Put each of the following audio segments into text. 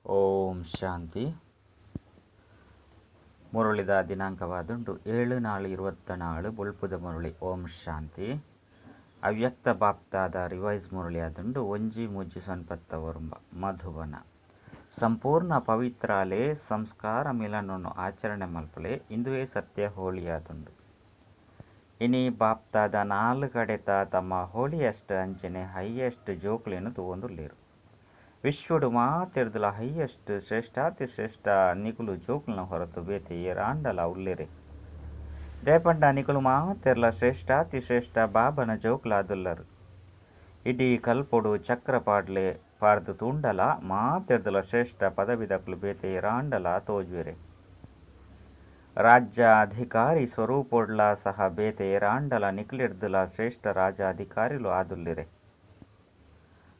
ಓಂ ಶಾಂತಿ. ಮುರಳಿದ ದಿನಾಂಕವಾದುಂಡು 7/4/24 ಬೊಳ್ಪುದ ಮುರಳಿ. ಓಂ ಶಾಂತಿ. ಅವ್ಯಕ್ತ ಬಾಪ್ತಾದ ರಿವೈಸ್ ಮುರಳಿ ಆದುಂಡು 1-3-09 ಮಧುಬನ. ಸಂಪೂರ್ಣ ಪವಿತ್ರಾಲೆ ಸಂಸ್ಕಾರ ಮಿಲನನ್ನು ಆಚರಣೆ ಮಲ್ಪಲೆ ಇಂದುವೇ ಸತ್ಯ ಹೋಳಿಯಾದುಂಡು. ಇನಿ ಬಾಪ್ತಾದ 4 ಕಡೆತ ತಮ್ಮ ಹೋಳಿಯಸ್ಟ್ ಅಂಚನೆ ಹೈಯೆಸ್ಟ್ ಜೋಕುಲೇನು ತೂವೊಂದುಲ್ಲೇರು. ವಿಶ್ವಡು ಮಾತೆರ್ದಲ ಹೈಯೆಸ್ಟ್ ಶ್ರೇಷ್ಠಾತಿ ಶ್ರೇಷ್ಠ ನಿಕುಲು ಜೋಕುಲ್ನ ಹೊರತು ಬೇತೆ ಏರಾಂಡಲ ಉಲ್ಲೇರೆ. ದೇಪಂಡ ನಿಕುಲು ಮಾತೆರ್ಲ ಶ್ರೇಷ್ಠಾತಿ ಶ್ರೇಷ್ಠ ಬಾಬನ ಜೋಕುಲಾದುಲ್ಲರು. ಇಡೀ ಕಲ್ಪೊಡು ಚಕ್ರ ಪಾಡ್ಲೆ ಪಾಡ್ದು ತೂಂಡಲ ಮಾತೆರ್ದಲ ಶ್ರೇಷ್ಠ ಪದವಿದಕುಲು ಬೇತೆ ಏರಾಂಡಲ ತೋಜುವೆರೆ. ರಾಜ್ಯಾಧಿಕಾರಿ ಸ್ವರೂಪೊಡ್ಲ ಸಹ ಬೇತೆ ಏರಾಂಡಲ ನಿಕುಲೆರ್ದಲ ಶ್ರೇಷ್ಠ ರಾಜಾಧಿಕಾರಿಲು ಆದುಲ್ಲೆರೆ.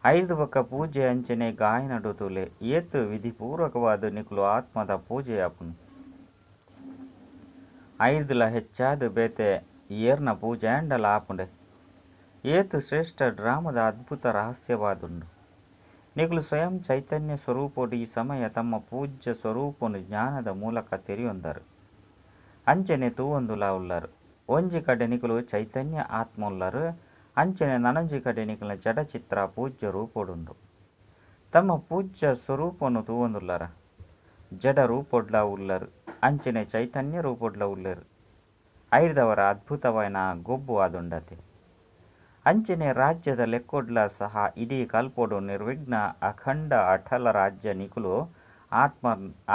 5 ಬೊಕ್ಕ ಪೂಜೆ ಅಂಚನೆ ಗಾಯನಡು ತುಲೆ ಏತ್ ವಿಧಿಪೂರ್ವಕವಾದ ನಿಕುಲು ಆತ್ಮದ ಪೂಜೆ ಆಪುನು. 5ಲ ಹೆಚ್ಚಾದ ಬೇತೆ ಏರ್ನ ಪೂಜೆ ಅಂಡಲ ಆಪುಂಡೆ. ಏತ್ ಶ್ರೇಷ್ಠ ಡ್ರಾಮದ ಅದ್ಭುತ ರಹಸ್ಯವಾದುಂಡು. ನಿಕುಲು ಸ್ವಯಂ ಚೈತನ್ಯ ಸ್ವರೂಪೋಡು ಈ ಸಮಯ ತಮ್ಮ ಪೂಜ್ಯ ಸ್ವರೂಪನು ಜ್ಞಾನದ ಮೂಲಕ ತೆರೆಯೊಂದರು. ಅಂಚನೆ ತೂವೊಂದುಲ ಉಲ್ಲರು. ಒಂಜಿ ಕಡೆ ನಿಕುಲು ಚೈತನ್ಯ ಆತ್ಮ ಉಲ್ಲರು, ಅಂಚನೆ ನನಂಜಿ ಕಡೆ ನಿಕುಲ ಜಡಚಿತ್ರ ಪೂಜ್ಯ ರೂಪೋಡುಂಡು. ತಮ್ಮ ಪೂಜ್ಯ ಸ್ವರೂಪನು ತೂವೊಂದುಲ್ಲರ. ಜಡ ರೂಪೊಡ್ಲ ಉಲ್ಲರು, ಅಂಚನೆ ಚೈತನ್ಯ ರೂಪೊಡ್ಲ ಉಲ್ಲರು. ಐದವರ ಅದ್ಭುತವಾದ ಗೊಬ್ಬು ಆದುಂಡತೆ. ಅಂಚನೆ ರಾಜ್ಯದ ಲೆಕ್ಕೊಡ್ಲ ಸಹ ಇಡೀ ಕಲ್ಪೊಡು ನಿರ್ವಿಘ್ನ ಅಖಂಡ ಅಠಲ ರಾಜ್ಯ ನಿಕುಲು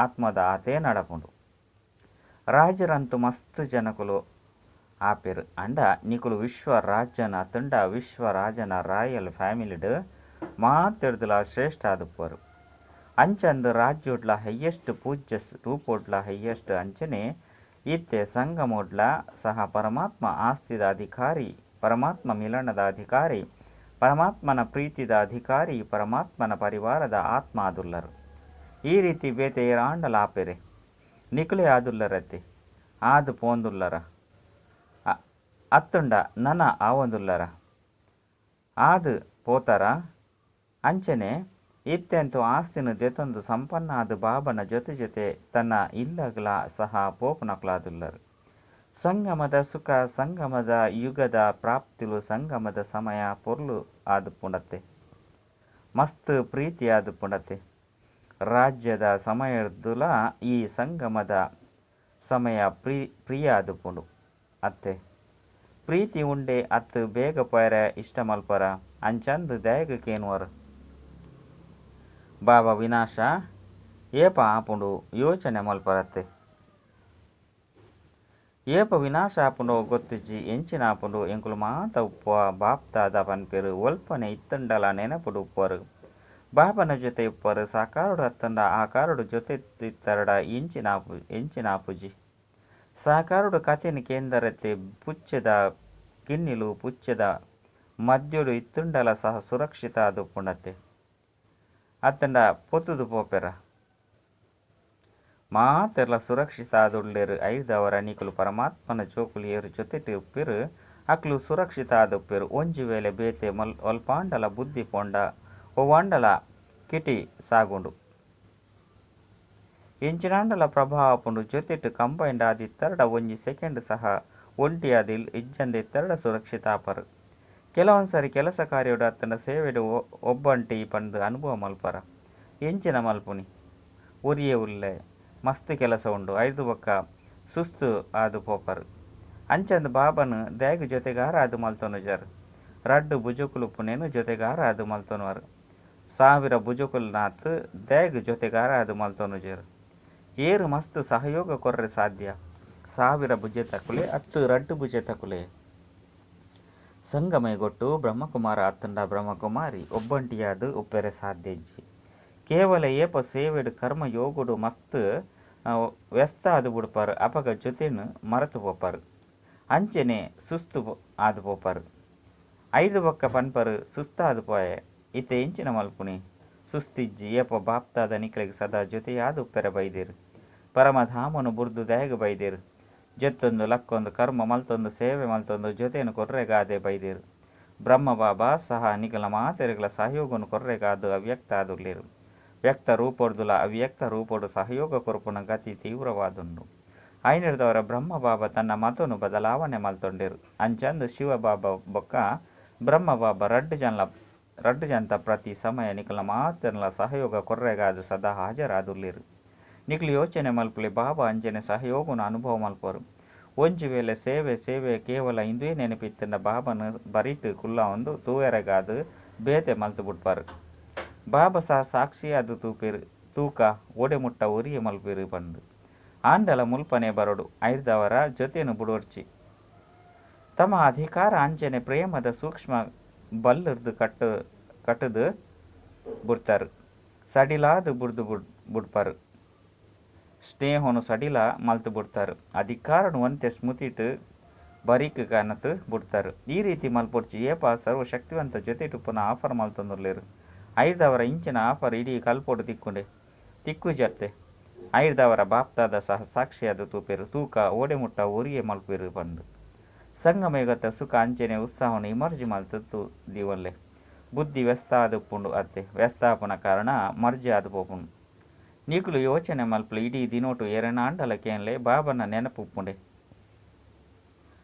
ಆತ್ಮದ ಆತೇ ನಡಪುಂಡು. ರಾಜರಂತೂ ಮಸ್ತ್ ಜನಕುಲು ಆಪೆರು. ಅಂಡ ನಿಕುಲು ವಿಶ್ವ ರಾಜನ ತುಂಡ ವಿಶ್ವರಾಜನ ರಾಯಲ್ ಫ್ಯಾಮಿಲಿಡ್ ಮಾತೆರ್ದಲ ಶ್ರೇಷ್ಠ ಆದುಪ್ಪರು. ಅಂಚಂದು ರಾಜ್ಯೋಡ್ಲ ಹೈಯೆಸ್ಟ್ ಪೂಜ್ಯ ರೂಪೊಡ್ಲ ಹೈಯೆಸ್ಟ್ ಅಂಚನೆ ಇತ್ತೆ ಸಂಗಮೋಡ್ಲ ಸಹ ಪರಮಾತ್ಮ ಆಸ್ತಿದ ಅಧಿಕಾರಿ, ಪರಮಾತ್ಮ ಮಿಲನದ ಅಧಿಕಾರಿ, ಪರಮಾತ್ಮನ ಪ್ರೀತಿದ ಅಧಿಕಾರಿ, ಪರಮಾತ್ಮನ ಪರಿವಾರದ ಆತ್ಮ ಆದುಲ್ಲರು. ಈ ರೀತಿ ಬೇತೆ ಏರಾಂಡಲ ಆಪೆರೆ. ನಿಕುಲೆ ಆದುಲ್ಲರತ್ತೆ ಆದು ಪೋಂದುಲ್ಲರ ಅತ್ತುಂಡ ನನ ಆವೊಂದುಲ್ಲರ ಆದು ಪೋತಾರ. ಅಂಚನೆ ಇತ್ತೆಂತು ಆಸ್ತಿನ ದೆತೊಂದು ಸಂಪನ್ನ ಆದ ಬಾಬನ ಜೊತೆ ಜೊತೆ ತನ್ನ ಇಲ್ಲಗಲ ಸಹ ಪೋಪನಕಲಾದುಲ್ಲರು. ಸಂಗಮದ ಸುಖ ಸಂಗಮದ ಯುಗದ ಪ್ರಾಪ್ತಿಲು ಸಂಗಮದ ಸಮಯ ಪೊರ್ಲು ಆದು ಪುಂಡತ್ತೆ, ಮಸ್ತ್ ಪ್ರೀತಿ ಆದು ಪುಂಡತ್ತೆ. ರಾಜ್ಯದ ಸಮಯದುಲ ಈ ಸಂಗಮದ ಸಮಯ ಪ್ರಿಯ ಆದು ಪುಂಡು ಅತ್ತೆ. ಪ್ರೀತಿ ಉಂಡೆ ಅತ್ತು ಬೇಗ ಪೋಯರ ಇಷ್ಟ ಮಲ್ಪರ ಅಂಚಂದು ದಾಯಗ ಕೇನುವರು. ಬಾಬಾ ವಿನಾಶ ಏಪ ಆಪುಂಡು ಯೋಚನೆ ಮಲ್ಪರತ್ತೆ. ಏಪ ವಿನಾಶ ಆಪುಂಡು ಗೊತ್ತಿಜ್ಜಿ, ಎಂಚಿನ ಆಪುಂಡು ಎಂಕುಲು ಮಾತ ಉಪ್ಪುವ ಬಾಪ್ತಾದ ಪನ್ಪೆರು. ಒಲ್ಪನೆ ಇತ್ತಂಡಲ ನೆನಪುಡು ಉಪ್ಪರು, ಬಾಬನ ಜೊತೆ ಉಪ್ಪರು. ಸಾಕಾರುಡು ಅತ್ತಂಡ ಆಕಾರುಡು ಜೊತೆ ಇತ್ತರಡ ಎಂಚಿನ ಆಪುಜಿ. ಸಾಕಾರುಡು ಕಥೆನ ಕೇಂದ್ರತೆ ಪುಚ್ಚೆದ ಕಿನ್ನಿಲು ಪುಚ್ಚೆದ ಮದ್ಯೊಡು ಇತ್ತುಂಡಲ ಸಹ ಸುರಕ್ಷಿತ ಅದು ಪುಂಡತ್ತೆ. ಅತ್ತಂಡ ಪೊತ್ತುದು ಪೋಪೆರ ಮಾತೆರ್ಲ ಸುರಕ್ಷಿತ ಆದುಲ್ಲೇರು. ಐದವರ ನಿಕುಲು ಪರಮಾತ್ಮನ ಜೋಕುಲು ಏರು ಜೊತೆಟು ಉಪ್ಪಿರು ಅಕ್ಲು ಸುರಕ್ಷಿತ ಆದುಪ್ಪೆರು. ಒಂಜಿ ವೇಳೆ ಬೇತೆ ಒಲ್ಪಾಂಡಲ ಬುದ್ಧಿ ಪೊಂಡ ಒವಾಂಡಲ ಕಿಟಿ ಸಾಗುಂಡು. ಎಂಚಿನಾಂಡಲ ಪ್ರಭಾವ ಪುಂಡು. ಜೊತೆಟು ಕಂಬೈಂಡ್ ಆದಿತ್ತರಡ ಒಂಜಿ ಸೆಕೆಂಡ್ ಸಹ ಒಂಟಿ ಆದಿಲ್ ಇಜ್ಜಂದೆ ಇತ್ತರಡ ಸುರಕ್ಷಿತ ಆಪರು. ಕೆಲವೊಂದ್ಸರಿ ಕೆಲಸ ಕಾರ್ಯಡು ಅತ್ತನ ಸೇವೆಡು ಒಬ್ಬಂಟಿ ಪಂದು ಅನುಭವ ಮಲ್ಪರ. ಎಂಚಿನ ಮಲ್ಪುನಿ ಒರಿಯೆ ಉಲ್ಲೆ ಮಸ್ತ್ ಕೆಲಸ ಉಂಡು 5 ಬೊಕ್ಕ ಸುಸ್ತು ಆದು ಪೋಪರು. ಅಂಚಂದು ಬಾಬನು ದ್ಯಾಗ ಜೊತೆಗಾರ ಅದು ಮಲ್ತೊನುಜಾರು. 2 ಭುಜಕುಲು ಪುನೇನು ಜೊತೆಗಾರ ಅದು ಮಲ್ತೊನುವರು. 1000 ಭುಜಕುಲ್ನಾತ್ ದ್ಯಾಗ ಜೊತೆಗಾರ ಅದು ಮಲ್ತೊನುಜಾರು. ಏರು ಮಸ್ತ್ ಸಹಯೋಗ ಕೊರ್ರೆ ಸಾಧ್ಯ. 1000 ಭುಜ ತಕುಲೆ ಅತ್ತು 2 ಭುಜ ತಕುಲೆ. ಸಂಗಮೈಗೊಟ್ಟು ಬ್ರಹ್ಮಕುಮಾರ ಅತ್ತಂಡ ಬ್ರಹ್ಮಕುಮಾರಿ ಒಬ್ಬಂಟಿಯಾದ ಉಪ್ಪೆರೆ ಸಾಧ್ಯ ಇಜ್ಜಿ. ಕೇವಲ ಏಪ ಸೇವೆಡು ಕರ್ಮ ಯೋಗುಡು ಮಸ್ತ್ ವ್ಯಸ್ತ ಆದು ಬುಡ್ಪಾರು. ಅಪಗ ಜೊತೆನು ಮರೆತು ಪೋಪಾರು, ಅಂಚನೆ ಸುಸ್ತು ಆದು ಪೋಪಾರು. 5 ಬೊಕ್ಕ ಪನ್ಪರು ಸುಸ್ತಾದು ಪೋಯೆ ಇತ್ತೆ ಎಂಚಿನ ಮಲ್ಪುನಿ ಸುಸ್ತಿಜ್ಜಿ. ಏಪ ಬಾಪ್ತಾದ ನಿಕಲಿಗೆ ಸದಾ ಜೊತೆಯಾದ ಉಪ್ಪೆರೆ ಬೈದೇರು. ಪರಮಧಾಮನು ಬುರ್ದು ದಾಯಗ ಬೈದೇರು. ಜೊತ್ತೊಂದು ಲಕ್ಕೊಂದು ಕರ್ಮ ಮಲ್ತೊಂದು ಸೇವೆ ಮಲ್ತೊಂದು ಜೊತೆಯನ್ನು ಕೊರ್ರೆಗಾದೆ ಬೈದೇರು. ಬ್ರಹ್ಮ ಬಾಬಾ ಸಹ ನಿಕಲ ಮಾತೆರೆಗಳ ಸಹಯೋಗವನ್ನು ಕೊರ್ರೆಗಾದು ಅವ್ಯಕ್ತ ಆದುಲ್ಲೇರು. ವ್ಯಕ್ತ ರೂಪೊಡ್ದುಲ ಅವ್ಯಕ್ತ ರೂಪೊಡು ಸಹಯೋಗ ಕೊರ್ಪುನ ಗತಿ ತೀವ್ರವಾದುಂಡು. ಐನೆಡ್ದಾವರ ಬ್ರಹ್ಮ ಬಾಬಾ ತನ್ನ ಮತೊನು ಬದಲಾವಣೆ ಮಲ್ತೊಂಡೆರ್. ಅಂಚಂದ್ ಶಿವ ಬಾಬಾ ಬೊಕ್ಕ ಬ್ರಹ್ಮ ಬಾಬಾ ರಡ್ಡ್ ಜನಲ ರಡ್ಡ್ ಜನತ ಪ್ರತಿ ಸಮಯ ನಿಕಲ್ನ ಮಾತೆರ್ನಲ ಸಹಯೋಗ ಕೊರ್ರೆಗಾದ್ ಸದಾ ಹಾಜರಾದುಲ್ಲೆರ್. ನಿಕುಲು ಯೋಚನೆ ಮಲ್ಪುಲೆ ಬಾಬಾ ಅಂಚನೆ ಸಹಯೋಗನು ಅನುಭವ ಮಲ್ಪುವರು. ಒಂಜಿ ವೇಳೆ ಸೇವೆ ಸೇವೆ ಕೇವಲ ಇಂದುವೇ ನೆನಪಿತ್ತುಂಡ ಬಾಬಾನ ಬರಿಟ್ ಕುಲ್ಲಾವೊಂದು ತೂವರೆಗಾದ್ ಬೇತೆ ಮಲ್ತ್ ಬುಡ್ಪಾರ್. ಬಾಬಾ ಸಹ ಸಾಕ್ಷಿಯಾದ್ ತೂಪೆರ್ ತೂಕ ಓಡೆ ಮುಟ್ಟ ಒರಿಯೆ ಮಲ್ಪೆರ್ ಪಂದ್. ಆಂಡಲ ಮುಲ್ಪನೆ ಬರೊಡು ಐಡ್ದಾವರ ಜೊತೆನ್ ಬುಡೊಡ್ಚಿ. ತಮ್ಮ ಅಧಿಕಾರ ಅಂಚನೆ ಪ್ರೇಮದ ಸೂಕ್ಷ್ಮ ಬಲ್ಲ್ರ್ದ್ ಕಟ್ಟ್ ಕಟ್ಟ್ದ್ ಬುಡ್ತಾರ್. ಸಡಿಲಾದ್ ಬುಡ್ದು ಬುಡ್ಪರ್. ಸ್ನೇಹೊನು ಸಡಿಲ ಮಲ್ತ್ ಬುಡ್ತಾರ್. ಅಧಿಕಾರನ್ ಒಂತೆ ಸ್ಮೃತಿಟ್ ಬರಿಕ್ ಕನತ್ ಬುಡ್ತಾರ್. ಈ ರೀತಿ ಮಲ್ಪೊಡ್ಚಿ ಏಪ ಸರ್ವಶಕ್ತಿವಂತ ಜೊತೆಟ್ ಉಪ್ಪುನ ಆಫರ್ ಮಲ್ತೊಂದುಲ್ಲೆರ್. ಐಡ್ದಾವರ ಇಂಚಿನ ಆಫರ್ ಇಡೀ ಕಲ್ಪೊಡು ತಿಕ್ಕುಂಡೆ ತಿಕ್ಕುಜತ್ತೆ. ಐಡ್ದಾವರ ಬಾಪ್ದಾದ ಸಹ ಸಾಕ್ಷಿಯಾದ್ ತೂಪೆರ್ ತೂಕ ಓಡೆ ಮುಟ್ಟ ಒರಿಯೆ ಮಲ್ಪುವೆರ್ ಪಂದ್. ಸಂಗಮಯುಗತ ಸುಖ ಅಂಚನೆ ಉತ್ಸಾಹೊನು ಇಮರ್ಜಿ ಮಲ್ತ್ ದೀವೊನ್ಲೆ. ಬುದ್ಧಿ ವ್ಯಸ್ತ ಆದ್ ಉಪ್ಪುಂಡು ಅತ್ತೆ ವ್ಯಸ್ತ ಆಪುನ ಕಾರಣ ಮರ್ಜಿ ಆದ್ ಪೋಪುಂಡು. ನಿಕುಲು ಯೋಚನೆ ಮಲ್ಪುಲೆ ಇಡೀ ದಿನೊಟು ಎರೆನಾಂಡಲ ಕೇನ್ಲೆ ಬಾಬಾನ ನೆನಪು ಉಪ್ಪುಂಡೆ.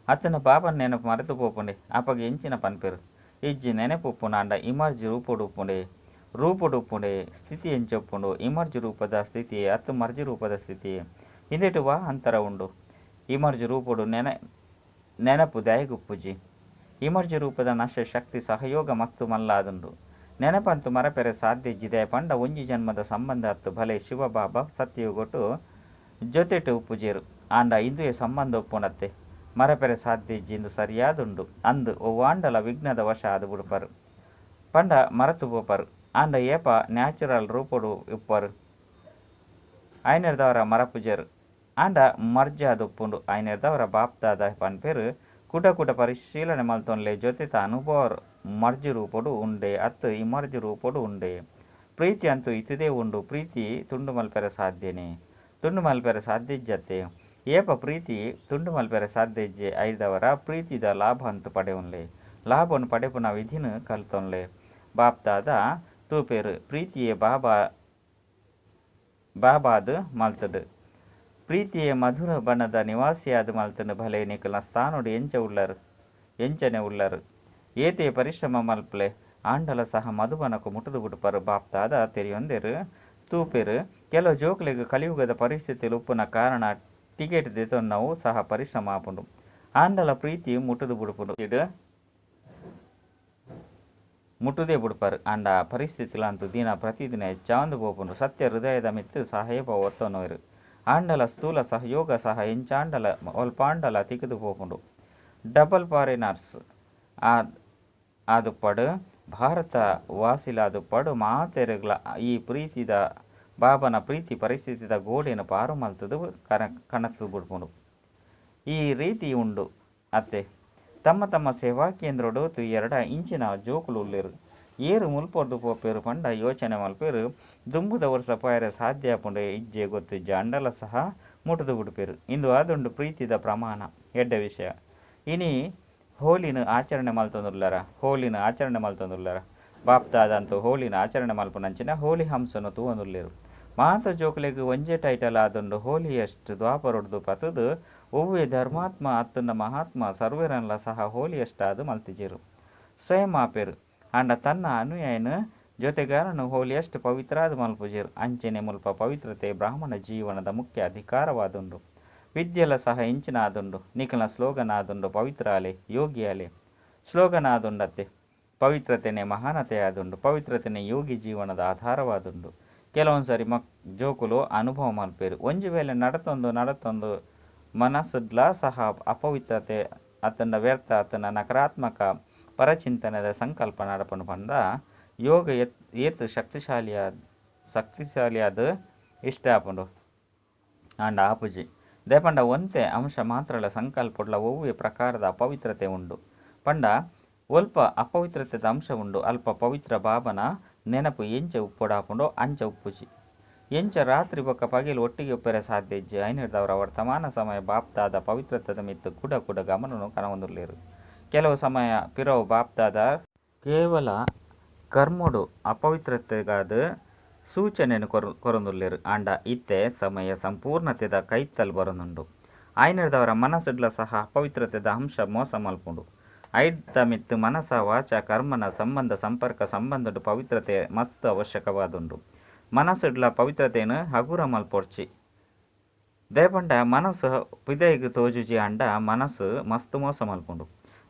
ಅತ್ತಂಡ ಬಾಬಾನ ನೆನಪು ಮರೆತು ಪೋಪುಂಡೆ. ಅಪಗ ಎಂಚಿನ ಪನ್ಪೆರ್. ಇಜ್ಜಿ ನೆನಪು ಉಪ್ಪುಂಡಾಂಡ ಇಮರ್ಜಿ ರೂಪೊಡು ಉಪ್ಪುಂಡೆ. ರೂಪೊಡು ಉಪ್ಪುಂಡೆ ಸ್ಥಿತಿ ಎಂಚ ಉಪ್ಪುಂಡು ಇಮರ್ಜಿ ರೂಪದ ಸ್ಥಿತಿ ಅತ್ತು ಮರ್ಜಿ ರೂಪದ ಸ್ಥಿತಿ ಇಂದೆಟ್ ವಾ ಅಂತರ ಉಂಡು. ಇಮರ್ಜಿ ರೂಪೊಡು ನೆನಪು ದಾಯೆಗ್ ಉಪ್ಪುಜಿ. ಇಮರ್ಜಿ ರೂಪದ ನಶೆ ಶಕ್ತಿ ಸಹಯೋಗ ಮಸ್ತ್ ಮಲ್ಲಾದುಂಡು. ನೆನಪಂತೂ ಮರಪೆರೆ ಸಾಧ್ಯ ಇಜ್ಜಿ ದಾಯೆ ಪಂಡ ಒಂಜಿ ಜನ್ಮದ ಸಂಬಂಧ ಅತ್ತು ಭಲೆ ಶಿವ ಬಾಬಾ ಸತ್ಯಯುಗೊಟು ಜೊತೆಟ್ ಉಪ್ಪುಜೆರ್. ಆಂಡ ಇಂದುವೆ ಸಂಬಂಧ ಉಪ್ಪುಂಡತ್ತೆ. ಮರಪೆರೆ ಸಾಧ್ಯ ಇಜ್ಜಿ ಇಂದು ಸರಿಯಾದುಂಡು. ಅಂದ್ ಒವ್ವಾಂಡಲ ವಿಘ್ನದ ವಶ ಆದ್ ಬುಡ್ಪರ್. ಪಂಡ ಮರತ್ ಪೋಪರ್. ಆಂಡ ಏಪ ನ್ಯಾಚುರಲ್ ರೂಪೊಡು ಉಪ್ಪರ್. ಐನೆಡ್ದಾವರ ಮರಪುಜೆರ್. ಆಂಡ ಮರ್ಜಿ ಆದ್ ಉಪ್ಪುಂಡು. ಐನೆಡ್ದಾವರ ಬಾಪ್ದಾದ ಪನ್ಪೆರ್ ಕುಡ ಕುಡ ಪರಿಶೀಲನೆ ಮಲ್ತೊನ್ಲೆ ಜೊತೆತ ಅನುಭವ ಮರ್ಜಿ ರೂಪೊಡು ಉಂಡೆ ಅತ್ತು ಇಮರ್ಜಿ ರೂಪೊಡು ಉಂಡೆ. ಪ್ರೀತಿ ಅಂತೂ ಇತ್ತದೇ ಉಂಡು. ಪ್ರೀತಿ ತುಂಡು ಮಲ್ಪೆರೆ ಸಾಧ್ಯನೇ. ತುಂಡು ಮಲ್ಪೆರೆ ಸಾಧ್ಯ ಇಜ್ಜತ್ತೆ. ಏಪ ಪ್ರೀತಿ ತುಂಡು ಮಲ್ಪೆರೆ ಸಾಧ್ಯ ಇಜ್ಜೆ ಐಡ್ದಾವರ ಪ್ರೀತಿದ ಲಾಭ ಅಂತು ಪಡೆಯೊನ್ಲೆ. ಲಾಭನ್ ಪಡೆಪುನ ವಿಧಿನ್ ಕಲ್ತೊನ್ಲೆ. ಬಾಪ್ದಾದ ತೂಪೆರ್ ಪ್ರೀತಿಯೇ ಬಾಬಾ ಬಾಬಾದ್ ಮಲ್ತ್ಂಡ್. ಪ್ರೀತಿಯೇ ಮಧುರ ಬನದ ನಿವಾಸಿಯಾದ್ ಮಲ್ತ್ಂಡ್ ಭಲೆ ನಿಕಲ್ನ ಸ್ಥಾನೊಡು ಎಂಚ ಉಲ್ಲರ್ ಎಂಚನೆ ಉಲ್ಲರ್. ಏತೇ ಪರಿಶ್ರಮ ಮಲ್ಪುಲೆ ಆಂಡಲ ಸಹ ಮಧುಬನಕು ಮುಟುದು ಬುಡ್ಪರ್ ಬಾಪ್ದಾದ ತೆರಿಯೊಂದೆರ್ ತೂಪೆರ್ ಕೆಲವು ಜೋಕುಲೆಗ್ ಕಲಿಯುಗದ ಪರಿಸ್ಥಿತಿಲು ಉಪ್ಪುನ ಕಾರಣ ಟಿಕೆಟ್ ದೆತೊನ್ನವು ಸಹ ಪರಿಶ್ರಮ ಆಪುಂಡು. ಆಂಡಲ ಪ್ರೀತಿ ಮುಟುದು ಬುಡ್ಪುಂಡು. ಮುಟುದೇ ಬುಡ್ಪರ್. ಆಂಡ ಪರಿಸ್ಥಿತಿಲಂತೂ ದಿನ ಪ್ರತಿದಿನ ಹೆಚ್ಚಾವೊಂದು ಪೋಪುಂಡು. ಸತ್ಯ ಹೃದಯದ ಮಿತ್ತ್ ಸಹಾಯಪ ಒತ್ತೊನುವೆರ್. ಆಂಡಲ ಸ್ಥೂಲ ಸಹಯೋಗ ಸಹ ಎಂಚಾಂಡಲ ಒಲ್ಪಾಂಡಲ ತಿಕ್ಕುದು ಪೋಪುಂಡು. ಡಬಲ್ ಫಾರಿನರ್ಸ್ ಆದುಪ್ಪಡ್ ಭಾರತ ವಾಸಿಲಾದುಪ್ಪಡ್ ಮಾತೆರೆಗ್ಲ ಈ ಪ್ರೀತಿದ ಬಾಬಾನ ಪ್ರೀತಿ ಪರಿಸ್ಥಿತಿದ ಗೋಡೆನ್ ಪಾರು ಮಲ್ತ್ದ್ ಕನತ್ ಬುಡ್ಪುಂಡು. ಈ ರೀತಿ ಉಂಡು ಅತ್ತೆ. ತಮ್ಮ ತಮ್ಮ ಸೇವಾ ಕೇಂದ್ರೊಡು ತೂಯೆರ್ಡ ಇಂಚಿನ ಜೋಕುಲು ಉಲ್ಲೆರ್. ಏರ್ ಮುಲ್ಪೊರ್ದು ಪೋಪೆರ್ ಪಂಡ ಯೋಚನೆ ಮಲ್ಪೆರ್ ದುಂಬುದ ವರ್ಷ ಪೋಯೆರೆ ಸಾಧ್ಯ ಆಪುಂಡೆ ಇಜ್ಜೆ ಗೊತ್ತಿಜ್ಜಿ ಆಂಡಲ ಸಹ ಮುಟುದು ಬುಡ್ಪೆರ್. ಇಂದು ಆದುಂಡು ಪ್ರೀತಿದ ಪ್ರಮಾಣ. ಎಡ್ಡೆ ವಿಷಯ. ಇನಿ ಹೋಲಿನ ಆಚರಣೆ ಮಲ್ತೊಂದುಲ್ಲರ ಹೋಲಿನ ಆಚರಣೆ ಮಲ್ತೊಂದುಲ್ಲರ ಬಾಪ್ದಾದಂತೂ ಹೋಲಿನ ಆಚರಣೆ ಮಲ್ಪುನಂಚಿನ ಹೋಲಿ ಹಂಸನು ತೂವೊಂದುಲ್ಲೆರ್. ಮಾತ ಜೋಕುಲೆಗ್ ಒಂಜೇ ಟೈಟಲ್ ಆದುಂಡು ಹೋಲಿಯೆಸ್ಟ್ ದ್ವಾಪರೊಡ್ದು ಪತ್ತ್ದ್ ಒವ್ವೇ ಧರ್ಮಾತ್ಮ ಅತ್ತಂಡ ಮಹಾತ್ಮ ಸರ್ವೆರೆನ್ಲ ಸಹ ಹೋಲಿಯೆಸ್ಟ್ ಆದ್ ಮಲ್ತಿಜೆರ್. ಸ್ವಯಂ ಆಪೆರ್. ಆಂಡ ತನ್ನ ಅನುಯಾಯಿನ್ ಜೊತೆಗಾರನ್ ಹೋಲಿಯೆಸ್ಟ್ ಪವಿತ್ರಾದ್ ಮಲ್ಪುಜೆರ್. ಅಂಚನೆ ಮುಲ್ಪ ಪವಿತ್ರತೆ ಬ್ರಾಹ್ಮಣ ಜೀವನದ ಮುಖ್ಯ ಅಧಿಕಾರವಾದುಂಡು. ವಿದ್ಯೆಲ ಸಹ ಇಂಚಿನ ಆದುಂಡು. ನಿಕಲ್ನ ಸ್ಲೋಗನ್ ಆದುಂಡು ಪವಿತ್ರ ಆಲೆ ಯೋಗಿ ಆಲೆ. ಸ್ಲೋಗನ್ ಆದುಂಡತ್ತೆ. ಪವಿತ್ರತೆನೇ ಮಹಾನತೆ ಆದುಂಡು. ಪವಿತ್ರತೆನೇ ಯೋಗಿ ಜೀವನದ ಆಧಾರವಾದುಂಡು. ಕೆಲವೊಂದ್ಸರಿ ಜೋಕುಲು ಅನುಭವ ಮಲ್ಪೆರ್. ಒಂಜಿ ವೇಳೆ ನಡತೊಂದು ನಡತೊಂದು ಮನಸ್ಸುಡ್ಲ ಸಹ ಅಪವಿತ್ರತೆ ಅತ್ತಂಡ ವ್ಯರ್ಥ ಅತ್ತಂಡ ನಕಾರಾತ್ಮಕ ಪರಚಿಂತನೆದ ಸಂಕಲ್ಪ ನಡಪುಂಡು ಪಂಡ ಯೋಗ ಏತ್ ಶಕ್ತಿಶಾಲಿಯಾದ್ ಇಷ್ಟ ಆಪುಂಡು. ಆಂಡ ಆಪುಜಿ. ದಾಯೆ ಪಂಡ ಒಂತೆ ಅಂಶ ಮಾತ್ರಲ ಸಂಕಲ್ಪಡ್ಲ ಒವ್ವೇ ಪ್ರಕಾರದ ಅಪವಿತ್ರತೆ ಉಂಡು. ಪಂಡ ಒಲ್ಪ ಅಪವಿತ್ರತೆದ ಅಂಶ ಉಂಡು ಅಲ್ಪ ಪವಿತ್ರ ಬಾಬನ ನೆನಪು ಎಂಚ ಉಪ್ಪೊಡಾಪುಂಡೋ ಅಂಚ ಉಪ್ಪುಜಿ. ಎಂಚ ರಾತ್ರಿ ಬೊಕ್ಕ ಪಗೆಲ್ ಒಟ್ಟಿಗೆ ಉಪ್ಪೆರೆ ಸಾಧ್ಯ ಇಜ್ಜಿ. ಐನೆಡ್ದಾವರ ವರ್ತಮಾನ ಸಮಯ ಬಾಪ್ದಾದ ಪವಿತ್ರತೆದ ಮಿತ್ತ್ ಕುಡ ಕುಡ ಗಮನನು ಕನವೊಂದುಲ್ಲೆರ್. ಕೆಲವು ಸಮಯ ಪಿರವು ಬಾಪ್ದಾದ ಕೇವಲ ಕರ್ಮೊಡು ಅಪವಿತ್ರತೆಗಾದ್ ಸೂಚನೆನು ಕೊರೊಂದುಲ್ಲೆರ್. ಆಂಡ ಇತ್ತೆ ಸಮಯ ಸಂಪೂರ್ಣತೆದ ಕೈತಲ್ ಬರೊಂದುಂಡು. ಆಯಿನೆಡ್ದಾವರ ಮನಸ್ಸುಡ್ಲ ಸಹ ಅಪವಿತ್ರತೆದ ಅಂಶ ಮೋಸ ಮಲ್ಪುಂಡು. ಐತ ಮಿತ್ತ್ ಮನಸ ವಾಚ ಕರ್ಮನ ಸಂಬಂಧ ಸಂಪರ್ಕ ಸಂಬಂಧಡ್ ಪವಿತ್ರತೆ ಮಸ್ತ್ ಅವಶ್ಯಕವಾದುಂಡು. ಮನಸ್ಸುಡ್ಲ ಪವಿತ್ರತೆಯನ್ನು ಹಗುರ ಮಲ್ಪೊಡ್ಚಿ. ದಯಪಂಡ ಮನಸ್ಸು ಪಿದೈಗ್ ತೋಜುಜಿ ಆಂಡ ಮನಸ್ಸು ಮಸ್ತ್ ಮೋಸ ಮಲ್ಪುಂಡು.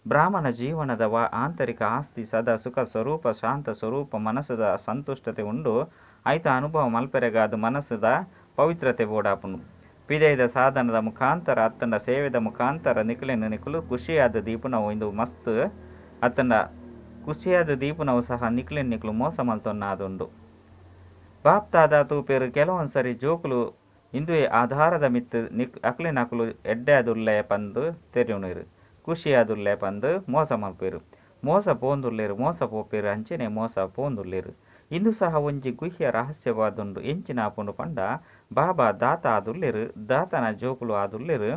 ಬ್ರಾಹ್ಮಣ ಜೀವನದ ವಾ ಆಂತರಿಕ ಆಸ್ತಿ ಸದಾ ಸುಖ ಸ್ವರೂಪ ಶಾಂತ ಸ್ವರೂಪ ಮನಸ್ಸುದ ಸಂತುಷ್ಟತೆ ಉಂಡು. ಐತ ಅನುಭವ ಮಲ್ಪೆರೆಗಾದ ಮನಸ್ಸುದ ಪವಿತ್ರತೆ ಬೋಡಾಪುಂಡು. ಪಿದೈದ ಸಾಧನದ ಮುಖಾಂತರ ಅತ್ತಂಡ ಸೇವೆದ ಮುಖಾಂತರ ನಿಕುಲೆನ್ ನಿಕುಲು ಖುಷಿಯಾದ ದೀಪುನವು ಇಂದು ಮಸ್ತ್ ಅತ್ತಂಡ ಖುಷಿಯಾದ ದೀಪುನವು ಸಹ ನಿಕುಲೆನ್ ನಿಕುಲು ಮೋಸ ಮಲ್ತೊನ್ನಾದುಂಡು. ಬಾಪ್ತಾದ ತೂಪೆರು ಕೆಲವೊಂದ್ಸರಿ ಜೋಕುಲು ಇಂದುವೆ ಆಧಾರದ ಮಿತ್ತು ಅಕ್ಲೆನ ಅಕುಲು ಎಡ್ಡೆ ಆದುಲ್ಲೆ ಪಂದ್ ತೆರಿಯುನೇರು ಖುಷಿಯಾದುಲ್ಲೆ ಪಂದ್ ಮೋಸ ಮಲ್ಪೇರು. ಮೋಸ ಪೋಂದುಲ್ಲೇರು ಮೋಸ ಪೋಪೇರು ಅಂಚನೆ ಮೋಸ ಪೋಂದುಲ್ಲೇರು. ಇಂದು ಸಹ ಒಂಜಿ ಗುಹ್ಯ ರಹಸ್ಯವಾದುಂಡು. ಎಂಚಿನ ಆಪುಂಡು ಪಂಡ ಬಾಬಾ ದಾತ ಆದುಲ್ಲೇರು, ದಾತನ ಜೋಕುಲು ಆದುಲ್ಲೇರು.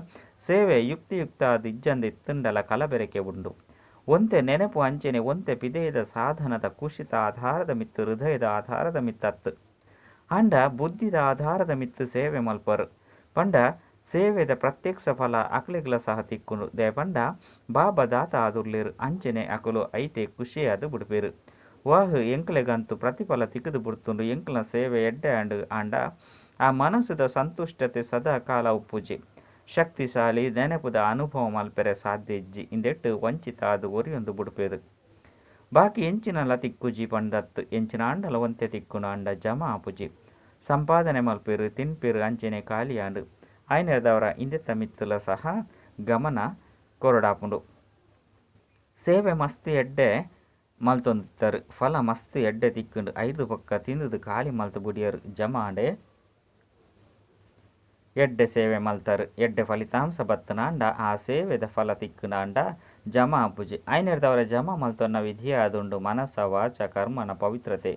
ಸೇವೆ ಯುಕ್ತಿಯುಕ್ತ ಆದ್ ಇಜ್ಜಂದೆ ಇತ್ತುಂಡಲ ಕಲಬೆರಕೆ ಉಂಡು. ಒಂತೆ ನೆನಪು ಅಂಚನೆ ಒಂತೆ ಪಿದೈದ ಸಾಧನದ ಕುಶಿತ ಆಧಾರದ ಮಿತ್ತು ಹೃದಯದ ಆಧಾರದ ಮಿತ್ತತ್ತು. ಆಂಡ ಬುದ್ಧಿದ ಆಧಾರದ ಮಿತ್ತು ಸೇವೆ ಮಲ್ಪರು ಪಂಡ ಸೇವೆದ ಪ್ರತ್ಯಕ್ಷ ಫಲ ಅಕ್ಲೆಗ್ಲ ಸಹ ತಿಕ್ಕುಂಡು. ದಯಪಂಡ ಬಾಬಾ ದಾತ ಆದುಲ್ಲೇರು ಅಂಚನೆ ಅಕುಲು ಐತೆ ಖುಷಿಯಾದ ಬುಡ್ಪೇರು. ವಾಹ್ ಎಂಕ್ಲೆಗಂತೂ ಪ್ರತಿಫಲ ತಿಕ್ಕದು ಬುಡ್ತುಂಡು, ಎಂಕ್ಲ ಸೇವೆ ಎಡ್ಡೆ ಆಂಡ್. ಆಂಡ ಆ ಮನಸ್ಸುದ ಸಂತುಷ್ಟತೆ ಸದಾ ಕಾಲ ಉಪ್ಪುಜಿ. ಶಕ್ತಿಶಾಲಿ ನೆನಪುದ ಅನುಭವ ಮಲ್ಪೆರೆ ಸಾಧ್ಯ ಇಜ್ಜಿ. ಇಂದೆಟ್ಟು ವಂಚಿತ ಆದ್ ಒರಿಯೊಂದು ಬುಡ್ಪೇರು. ಬಾಕಿ ಎಂಚಿನಲ ತಿಕ್ಕುಜಿ ಪಂಡತ್ತು ಎಂಚಿನ ಆಂಡಲ ಒಂತೆ ತಿಕ್ಕುಂಡು ಆಂಡ ಜಮಾ ಆಪುಜಿ. ಸಂಪಾದನೆ ಮಲ್ಪೇರು ತಿನ್ಪೇರು ಅಂಚನೆ ಖಾಲಿಯಾಂಡು. ಆಯ್ನೆರ್ದವರ ಇಂದೆತ್ತ ಮಿತ್ತುಲ ಸಹ ಗಮನ ಕೊರಡಾಪುಂಡು. ಸೇವೆ ಮಸ್ತ್ ಎಡ್ಡೆ ಮಲ್ತೊಂದಿತ್ತರು, ಫಲ ಮಸ್ತ್ ಎಡ್ಡೆ ತಿಕ್ಕುಂಡು. ಐದು ಪಕ್ಕ ತಿಂದುದು ಖಾಲಿ ಮಲ್ತು ಬುಡಿಯರು ಜಮಾಂಡೆ. ಎಡ್ಡೆ ಸೇವೆ ಮಲ್ತರು ಎಡ್ಡೆ ಫಲಿತಾಂಶ ಬತ್ತನಾಂಡ ಆ ಸೇವೆದ ಫಲ ತಿಕ್ಕುನಾಂಡ ಜಮಾ ಆಪುಜಿ. ಆಯ್ನೆರ್ದವರ ಜಮಾ ಮಲ್ತೊನ್ನ ವಿಧಿಯಾದುಂಡು ಮನಸ ವಾಚ ಕರ್ಮನ ಪವಿತ್ರತೆ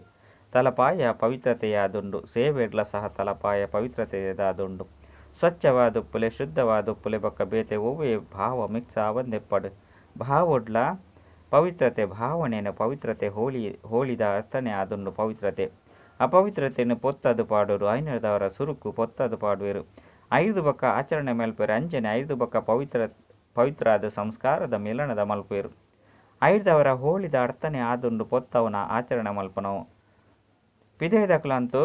ತಲಪಾಯ ಪವಿತ್ರತೆಯಾದುಂಡು. ಸೇವೆಡ್ಲ ಸಹ ತಲಪಾಯ ಪವಿತ್ರತೆಯಾದುಂಡು. ಸ್ವಚ್ಛವಾದುಪ್ಪುಲೆ ಶುದ್ಧವಾದುಪ್ಪುಲೆ ಬೊಕ್ಕ ಬೇತೆ ಒವ್ವೇ ಭಾವ ಮಿಕ್ಸ್ ಆವಂದೆಪ್ಪಡು. ಭಾವೊಡ್ಲ ಪವಿತ್ರತೆ ಭಾವನೆನ ಪವಿತ್ರತೆ ಹೋಳಿ ಹೋಳಿದ ಅರ್ಥನೆ ಆದುಂಡು ಪವಿತ್ರತೆ. ಅಪವಿತ್ರತೆಯನ್ನು ಪೊತ್ತದು ಪಾಡೋಡು. ಐನೆರ್ದವರ ಸುರುಕು ಪೊತ್ತದು ಪಾಡುವೆರು. ಐದು ಬೊಕ್ಕ ಆಚರಣೆ ಮಲ್ಪೆರು ಅಂಚನೆ ಐದು ಬೊಕ್ಕ ಪವಿತ್ರಾದ ಸಂಸ್ಕಾರದ ಮಿಲನದ ಮಲ್ಪೆರು. ಐದವರ ಹೋಳಿದ ಅರ್ಥನೆ ಆದುಂಡು ಪೊತ್ತವನ ಆಚರಣೆ ಮಲ್ಪನವು. ಪಿದೈದಕುಲಂತೂ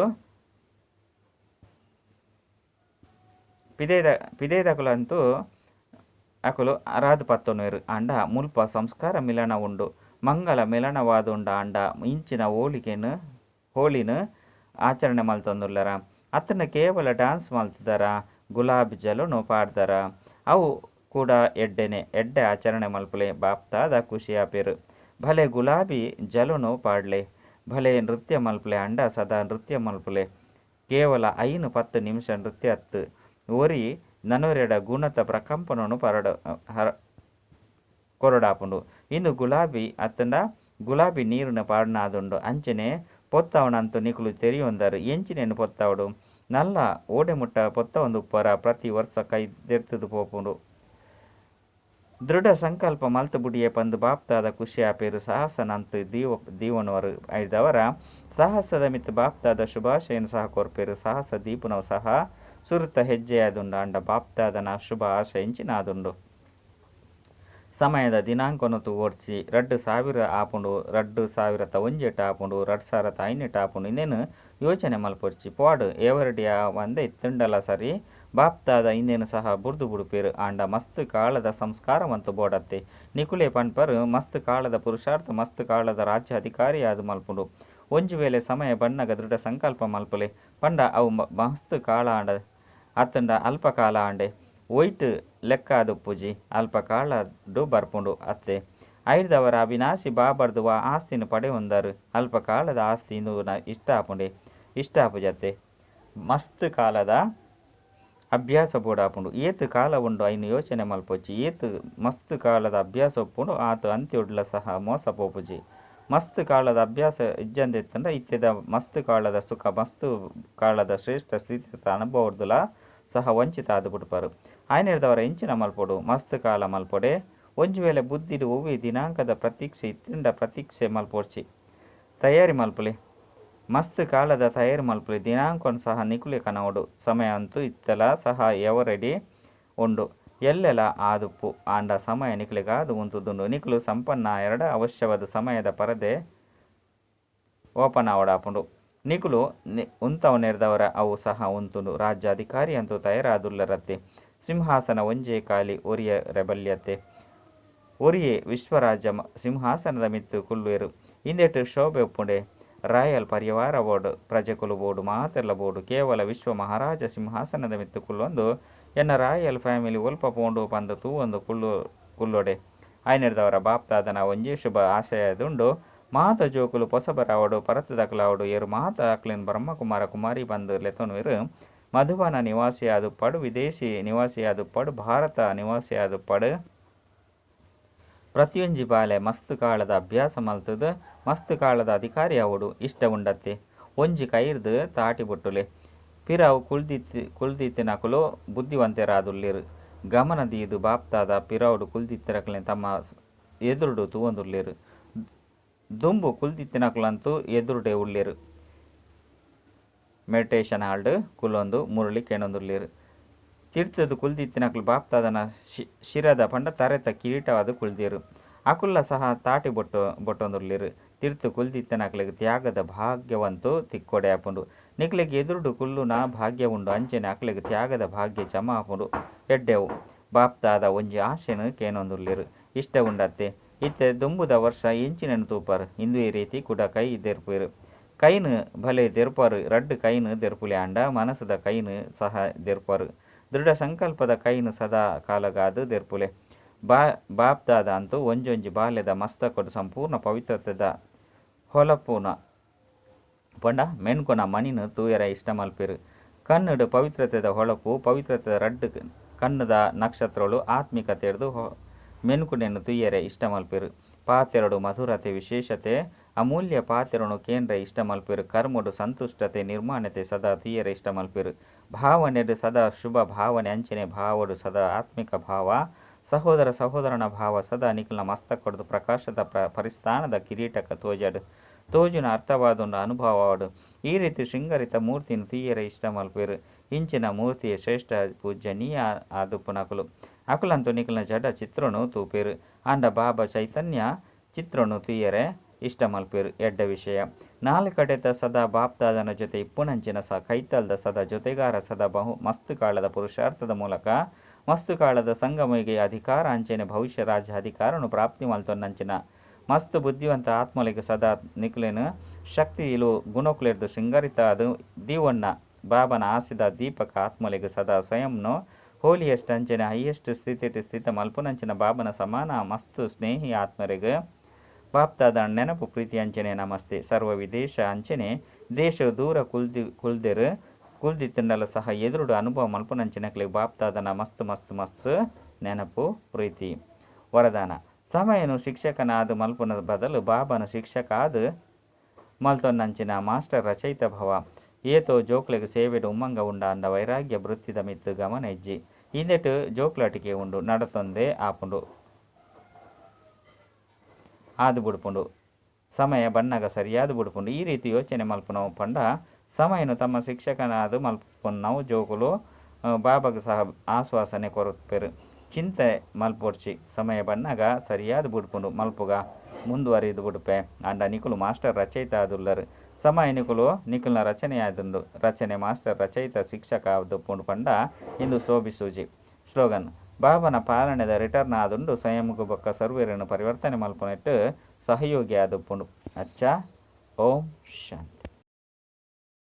ಪಿದೈದಕುಲಂತೂ ಅಕುಲು ಅರಾದ್ ಪತ್ತೊನುವೆರು. ಆಂಡ ಮುಲ್ಪ ಸಂಸ್ಕಾರ ಮಿಲನ ಉಂಡು, ಮಂಗಳ ಮಿಲನವಾದುಂಡು. ಆಂಡ ಇಂಚಿನ ಹೋಳಿಕೆನು ಹೋಳಿನ ಆಚರಣೆ ಮಲ್ತೊಂದುಲ್ಲರ ಅತ್ತನ ಕೇವಲ ಡ್ಯಾನ್ಸ್ ಮಲ್ತದರ ಗುಲಾಬಿ ಜಲನು ಪಾಡ್ದರ ಅವು ಕೂಡ ಎಡ್ಡೆನೆ ಎಡ್ಡೆ ಆಚರಣೆ ಮಲ್ಪುಲೆ ಬಾಪ್ತಾದ ಖುಷಿಯಾಪೇರು. ಭಲೆ ಗುಲಾಬಿ ಜಲನು ಪಾಡ್ಲೆ ಭಲೆ ನೃತ್ಯ ಮಲ್ಪುಲೆ ಅಂಡ ಸದಾ ನೃತ್ಯ ಮಲ್ಪುಲೆ. ಕೇವಲ 5-10 ನಿಮಿಷ ನೃತ್ಯ ಅತ್ತು ಒರಿ ನನೊರೆಡ ಗುಣತ ಪ್ರಕಂಪನನು ಪರಡ ಕೊರಡಾಪುಂಡು. ಇಂದು ಗುಲಾಬಿ ಅತ್ತಂಡ ಗುಲಾಬಿ ನೀರಿನ ಪಾಡನಾದುಂಡು. ಅಂಚನೆ ಪೊತ್ತವನಂತೂ ನಿಕುಲು ತೆರಿಯೊಂದರು ಎಂಚಿನೇನು ಪೊತ್ತಾವಡು ನಲ್ಲ ಓಡೆ ಮುಟ್ಟ ಪೊತ್ತವೊಂದು ಉಪ್ಪರ ಪ್ರತಿ ವರ್ಷ ಕೈ ದೆರ್ತದು ಪೋಪುಂಡು. ದೃಢ ಸಂಕಲ್ಪ ಮಲ್ತು ಬುಡಿಯೆ ಪಂದು ಬಾಪ್ತಾದ ಖುಷಿಯಾಪೇರು ಸಾಹಸನಂತು ದೀವನವರು. ಐದವರ ಸಾಹಸದ ಮಿತ್ತು ಬಾಪ್ತಾದ ಶುಭಾಶಯನ ಸಹ ಕೊರ್ಪೇರು. ಸಾಹಸ ದೀಪನವು ಸಹ ಸುರುತ ಹೆಜ್ಜೆಯಾದುಂಡು. ಅಂಡ ಬಾಪ್ತಾದನ ಶುಭ ಆಶಯ ಎಂಚಿನಾದುಂಡು. ಸಮಯದ ದಿನಾಂಕನು ತೂವೊಡ್ಚಿ 2000 ಆಪುಂಡು, 2001 ಆಪುಂಡು, 2005 ಆಪುಂಡು ಇಂದೇನು ಯೋಚನೆ ಮಲ್ಪೊಡ್ಚಿ. ಪೋಡು ಏವರಡಿಯ ಒಂದೇ ಇತ್ತುಂಡಲ ಸರಿ ಬಾಪ್ತಾದ ಇಂದೇನು ಸಹ ಬುರ್ದು ಬುಡುಪೇರು. ಆಂಡ ಮಸ್ತ್ ಕಾಳದ ಸಂಸ್ಕಾರವಂತು ಬೋಡತ್ತೆ. ನಿಕುಲೆ ಪನ್ಪರು ಮಸ್ತ್ ಕಾಳದ ಪುರುಷಾರ್ಥ ಮಸ್ತ್ ಕಾಳದ ರಾಜ್ಯ ಅಧಿಕಾರಿಯಾದ ಮಲ್ಪುಂಡು. ಒಂಜಿ ವೇಳೆ ಸಮಯ ಬಣ್ಣಗ ದೃಢ ಸಂಕಲ್ಪ ಮಲ್ಪುಲೆ ಪಂಡ ಅವು ಮಸ್ತ್ ಕಾಳ ಆಂಡ ಅತ್ತಂಡ ಅಲ್ಪ ಕಾಲ ಆಂಡೆ ಒಯ್ಟ್ ಲೆಕ್ಕಾದುಪ್ಪುಜಿ ಅಲ್ಪ ಕಾಳಡು ಬರ್ಪುಂಡು ಅತ್ತೆ. ಐದವರ ಅವಿನಾಶಿ ಬಾಬರ್ದು ವಾ ಆಸ್ತಿನ ಪಡೆಯೊಂದರು ಅಲ್ಪ ಕಾಲದ ಆಸ್ತಿ ಇಂದು ಇಷ್ಟ ಆಪುಂಡೆ ಇಷ್ಟ ಆಪುಜತ್ತೆ. ಮಸ್ತ್ ಕಾಲದ ಅಭ್ಯಾಸ ಬೋಡಾಪುಂಡು. ಏತು ಕಾಲ ಉಂಡು ಐನು ಯೋಚನೆ ಮಲ್ಪೊಚ್ಚಿ. ಏತು ಮಸ್ತ್ ಕಾಲದ ಅಭ್ಯಾಸ ಉಪ್ಪುಂಡು ಆತ ಅಂತ್ಯೊಡ್ಲ ಸಹ ಮೋಸ ಪೋಪುಜಿ. ಮಸ್ತ್ ಕಾಲದ ಅಭ್ಯಾಸ ಇಜ್ಜಂದಿತ್ತಂಡ ಇತ್ತೆದ ಮಸ್ತ್ ಕಾಲದ ಸುಖ ಮಸ್ತ್ ಕಾಲದ ಶ್ರೇಷ್ಠ ಸ್ಥಿತಿ ಅನುಭವರ್ದುಲ ಸಹ ವಂಚಿತ ಆದು ಬಿಡ್ಪಾರು. ಆಯ್ನೆರ್ದವರ ಇಂಚಿನ ಮಲ್ಪೊಡು ಮಸ್ತ್ ಕಾಲ ಮಲ್ಪೊಡೆ. ಒಂಜಿ ವೇಳೆ ಬುದ್ಧಿಡು ಒವ್ವೆ ದಿನಾಂಕದ ಪ್ರತೀಕ್ಷೆ ಇತ್ತಿಂಡ ಪ್ರತೀಕ್ಷೆ ಮಲ್ಪೊಡ್ಚಿ. ತಯಾರಿ ಮಲ್ಪುಲೆ. ಮಸ್ತ್ ಕಾಲದ ತಯಾರು ಮಲ್ಪುಲೆ ದಿನಾಂಕನ್ ಸಹ ನಿಕುಲೆ ಕನವಡು ಸಮಯ ಅಂತೂ ಇತ್ತಲ ಸಹ ಎವರೆಡಿ ಉಂಡು ಎಲ್ಲೆಲ ಆದುಪ್ಪು ಆಂಡ ಸಮಯ ನಿಕುಲೆಗಾದು ಉಂತುದುಂಡು ನಿಕುಲು ಸಂಪನ್ನ ಎರಡ ಅವಶ್ಯವಾದ ಸಮಯದ ಪರದೆ ಓಪನ್ ಆವಡಾಪುಂಡು ನಿಕುಲು ಉಂತವನೆರ್ದವರ ಅವು ಸಹ ಉಂತುಂಡು ರಾಜ್ಯಾಧಿಕಾರಿ ಅಂತೂ ತಯಾರಾದುಲ್ಲರತ್ತೆ ಸಿಂಹಾಸನ ಒಂಜೇ ಖಾಲಿ ಒರಿಯ ರೆಬಲ್ಯತೆ ಒರಿಯೇ ವಿಶ್ವರಾಜ್ಯ ಸಿಂಹಾಸನದ ಮಿತ್ತು ಕುಲ್ಲುವೆರು ಇಂದೆಟು ಶೋಭೆ ಉಪ್ಪುಂಡೆ ರಾಯಲ್ ಪರಿವಾರ ಬೋರ್ಡ್ ಪ್ರಜೆಕುಲು ಬೋರ್ಡು ಮಾತೆಲ್ಲ ಬೋರ್ಡು ಕೇವಲ ವಿಶ್ವ ಮಹಾರಾಜ ಸಿಂಹಾಸನದ ಮಿತ್ತು ಕುಲ್ಲೊಂದು ಎನ್ನ ರಾಯಲ್ ಫ್ಯಾಮಿಲಿ ಒಲ್ಪ ಪೋಂಡು ಪಂದು ತೂವೊಂದು ಕುಲ್ಲೊಡೆ ಆಯ್ನೆರ್ದವರ ಬಾಪ್ತಾದನ ಒಂಜೇ ಶುಭ ಆಶಯದುಂಡು ಮಾತ ಜೋಕುಲು ಪೊಸಬರಾವಡು ಪರತದಕಲಾವಡು ಏರು ಮಾತ ಅಕ್ಲಿನ್ ಬ್ರಹ್ಮಕುಮಾರ ಕುಮಾರಿ ಬಂದು ಲೆತೊನುವೆರು ಮಧುಬನ ನಿವಾಸಿಯಾದುಪ್ಪಡು ವಿದೇಶಿ ನಿವಾಸಿಯಾದುಪ್ಪಡು ಭಾರತ ನಿವಾಸಿಯಾದುಪ್ಪಡು ಪ್ರತಿಯೊಂಜಿ ಬಾಲೆ ಮಸ್ತ್ ಕಾಲದ ಅಭ್ಯಾಸ ಮಲ್ತದ ಮಸ್ತ್ ಕಾಲದ ಅಧಿಕಾರಿ ಅವಡು ಇಷ್ಟ ಉಂಡತ್ತೆ ಒಂಜಿ ಕೈರ್ದು ತಾಟಿ ಬೊಟ್ಟುಲೆ ಪಿರಾವು ಕುಲ್ದಿತ್ತಿನಕುಲು ಬುದ್ಧಿವಂತೆರಾದುಲ್ಲೇರು ಗಮನ ದೀದು ಬಾಪ್ತಾದ ಪಿರಾವುಡು ಕುಲ್ದಿತ್ತಿನಕುಲೆ ತಮ್ಮ ಎದುರುಡು ತೂವೊಂದುಲ್ಲೇರು ದುಂಬು ಕುಲ್ದಿತ್ತಿನಕುಲಂತೂ ಎದುರುಡೆ ಉಲ್ಲೇರು ಮೆಡಿಟೇಷನ್ ಹಾಲ್ಡ್ ಕುಲೊಂದು ಮುರಳಿ ಕೇಣೊಂದುಲ್ಲೇರು ತೀರ್ಥದ ಕುಲ್ದಿತ್ತಿನಕುಲು ಬಾಪ್ತಾದನ ಶಿರದ ಪಂಡ ತರೆತ ಕಿರೀಟವಾದ ಕುಲ್ದಿರು ಅಕುಲ್ಲ ಸಹ ತಾಟಿ ಬೊಟ್ಟೊಂದುಲ್ಲೇರು ತೀರ್ಥ ಕುಲ್ದಿತ್ತಿನಕುಲೆಗ್ ತ್ಯಾಗದ ಭಾಗ್ಯವಂತೂ ತಿಕ್ಕೊಡೆ ಆಪುಂಡು ನಿಕ್ಲೆಗ್ ಎದುರುಡು ಕುಲ್ಲುನ ಭಾಗ್ಯ ಉಂಡು ಅಂಚೆನೆ ಅಕ್ಲೆಗ್ ತ್ಯಾಗದ ಭಾಗ್ಯ ಜಮ ಆಪುಂಡು ಎಡ್ಡೆವು ಬಾಪ್ತಾದ ಒಂಜಿ ಆಶೆನು ಕೇನೊಂದುಲ್ಲೇರು ಇಷ್ಟ ಉಂಡತ್ತೆ ಇತ್ತೆ ದುಂಬುದ ವರ್ಷ ಇಂಚಿನನ್ನು ತೂಪಾರು ಇಂದು ಈ ರೀತಿ ಕುಡ ಕೈ ದೆರ್ಪುರು ಕೈನು ಭಲೆ ದೆರ್ಪಾರು ರಡ್ಡು ಕೈನು ದೆರ್ಪುಲೆ ಆಂಡ ಮನಸ್ಸದ ಕೈನು ಸಹ ದೆರ್ಪಾರು ದೃಢ ಸಂಕಲ್ಪದ ಕೈನು ಸದಾ ಕಾಲಗಾದು ದೆರ್ಪುಲೆ ಬಾಪ್ದಾದ ಅಂತೂ ಒಂಜೊಂಜಿ ಬಾಲ್ಯದ ಮಸ್ತಕೊಡು ಸಂಪೂರ್ಣ ಪವಿತ್ರತೆದ ಹೊಲಪುನ ಪಂಡ ಮೆನ್ಕೊನ ಮಣಿನು ತೂಯರ ಇಷ್ಟ ಮಲ್ಪಿರು ಕಣ್ಣುಡು ಪವಿತ್ರತೆದ ಹೊಳಪು ಪವಿತ್ರತೆದ ರಡ್ಡು ಕಣ್ಣದ ನಕ್ಷತ್ರಗಳು ಆತ್ಮಿಕತೆರ್ದು ಮೆನ್ಕುನೆಯನ್ನು ತುಯ್ಯರೆ ಇಷ್ಟ ಮಲ್ಪಿರು ಪಾತೆರಡು ಮಧುರತೆ ವಿಶೇಷತೆ ಅಮೂಲ್ಯ ಪಾತೆರನು ಕೇಂದ್ರ ಇಷ್ಟ ಮಲ್ಪಿರು ಕರ್ಮಡು ಸಂತುಷ್ಟತೆ ನಿರ್ಮಾಣತೆ ಸದಾ ತುಯ್ಯರೆ ಇಷ್ಟ ಮಲ್ಪಿರು ಭಾವನೆಡು ಸದಾ ಶುಭ ಭಾವನೆ ಅಂಚನೆ ಭಾವಡು ಸದಾ ಆತ್ಮಿಕ ಭಾವ ಸಹೋದರ ಸಹೋದರನ ಭಾವ ಸದಾ ನಿಖಿಲ ಮಸ್ತಕೊಡದು ಪ್ರಕಾಶದ ಪರಿಸ್ಥಾನದ ಕಿರೀಟಕ ತೋಜಡು ತೋಜುನ ಅರ್ಥವಾದೊಂದು ಅನುಭವವಾಡು ಈ ರೀತಿ ಶೃಂಗರಿತ ಮೂರ್ತಿಯನ್ನು ತೀಯರ ಇಷ್ಟ ಮಲ್ಪಿರು ಇಂಚಿನ ಮೂರ್ತಿಯ ಶ್ರೇಷ್ಠ ಪೂಜನೀಯ ಆದುಪ್ಪುನಕುಲು ಅಕುಲಂತೂ ನಿಖಿಲನ ಜಡ ಚಿತ್ರನು ತೂಪೇರು ಆಂಡ ಬಾಬಾ ಚೈತನ್ಯ ಚಿತ್ರನು ತೀಯರೆ ಇಷ್ಟ ಮಲ್ಪೇರು ಎಡ್ಡ ವಿಷಯ ನಾಲ್ಕಡೆತ ಸದಾ ಬಾಪ್ದಾದನ ಜೊತೆ ಇಪ್ಪುನಂಚಿನ ಸ ಕೈತಲ್ದ ಸದಾ ಜೊತೆಗಾರ ಸದಾ ಬಹು ಮಸ್ತು ಕಾಳದ ಪುರುಷಾರ್ಥದ ಮೂಲಕ ಮಸ್ತು ಕಾಳದ ಸಂಗಮಿಗೆ ಅಧಿಕಾರ ಅಂಚೆನೆ ಭವಿಷ್ಯ ರಾಜ್ಯ ಅಧಿಕಾರನು ಪ್ರಾಪ್ತಿ ಮಲ್ತೊನ್ನಂಚಿನ ಮಸ್ತ್ ಬುದ್ಧಿವಂತ ಆತ್ಮಲಿಗೆ ಸದಾ ನಿಕ್ಲೇನು ಶಕ್ತಿ ಇಲು ಗುಣಕುಲೆರ್ದು ಶೃಂಗರಿತ ಅದು ದೀವಣ್ಣ ಬಾಬನ ಆಸಿದ ದೀಪಕ ಆತ್ಮಲಿಗೆ ಸದಾ ಸ್ವಯಂನು ಹೋಲಿಯಸ್ಟ್ ಅಂಚೆನೆ ಹೈಯೆಸ್ಟ್ ಸ್ಥಿತಿ ಸ್ಥಿತ ಮಲ್ಪುನಂಚಿನ ಬಾಬನ ಸಮಾನ ಮಸ್ತು ಸ್ನೇಹಿ ಆತ್ಮರಿಗೆ ಬಾಪ್ತಾದ ನೆನಪು ಪ್ರೀತಿ ಅಂಚನೆ ನಮಸ್ತೆ ಸರ್ವ ವಿದೇಶ ಅಂಚನೆ ದೇಶ ದೂರ ಕುಲ್ದೆರು ಕುಲ್ದಿತ್ತಂಡಲ ಸಹ ಎದುರುಡು ಅನುಭವ ಮಲ್ಪುನಂಚಿನಕ್ಲಿಗೆ ಬಾಪ್ತಾದನ ಮಸ್ತ್ ಮಸ್ತ್ ಮಸ್ತ್ ನೆನಪು ಪ್ರೀತಿ ವರದಾನ ಸಮಯನು ಶಿಕ್ಷಕನಾದ ಮಲ್ಪುನ ಬದಲು ಬಾಬನ ಶಿಕ್ಷಕ ಆದ ಮಲ್ತೊನ್ನಂಚಿನ ಮಾಸ್ಟರ್ ರಚಯಿತ ಭವ ಏತೋ ಜೋಕ್ಲೆಗ್ ಸೇವೆಡು ಉಮ್ಮಂಗ ಉಂಡ ಅಂದ ವೈರಾಗ್ಯ ವೃತ್ತಿದ ಮಿತ್ತು ಗಮನ ಇಜ್ಜಿ ಇಂದೆಟು ಜೋಕ್ಲಾಟಿಕೆ ಉಂಡು ನಡತೊಂದೇ ಆಪುಂಡು ಆದು ಬುಡ್ಪುಂಡು ಸಮಯ ಬಣ್ಣಗ ಸರಿಯಾದ ಬುಡ್ಪುಂಡು ಈ ರೀತಿ ಯೋಚನೆ ಮಲ್ಪುನವು ಪಂಡ ಸಮಯನು ತಮ್ಮ ಶಿಕ್ಷಕನಾದ ಮಲ್ಪುನವು ಜೋಕುಲು ಬಾಬಾಗ ಸಹ ಆಶ್ವಾಸನೆ ಕೊರಪೆರು ಚಿಂತೆ ಮಲ್ಪೊಡ್ಚಿ ಸಮಯ ಬಣ್ಣಗ ಸರಿಯಾದ ಬುಡ್ಪುಂಡು ಮಲ್ಪುಗ ಮುಂದುವರಿದು ಬುಡುಪೆ ಅಂಡ ನಿಕುಲು ಮಾಸ್ಟರ್ ರಚಯಿತ ಆದುಲ್ಲರು ಸಮಯ ನಿಕುಲು ನಿಕುಲ್ನ ರಚನೆಯಾದುಂಡು ರಚನೆ ಮಾಸ್ಟರ್ ರಚಯಿತ ಶಿಕ್ಷಕ ಆದುಪ್ಪುಂಡು ಪಂಡ ಇಂದು ಶೋಭಿಸೂಜಿ ಸ್ಲೋಗನ್ ಬಾಬನ ಪಾಲನೆದ ರಿಟರ್ನ್ ಆದುಂಡು ಸ್ವಯಂಗು ಬೊಕ್ಕ ಸರ್ವೇರನ್ನು ಪರಿವರ್ತನೆ ಮಲ್ಪುನೆಟ್ಟು ಸಹಯೋಗಿ ಆದುಪ್ಪುಂಡು. ಅಚ್ಚಾ, ಓಂ ಶಾಂತಿ.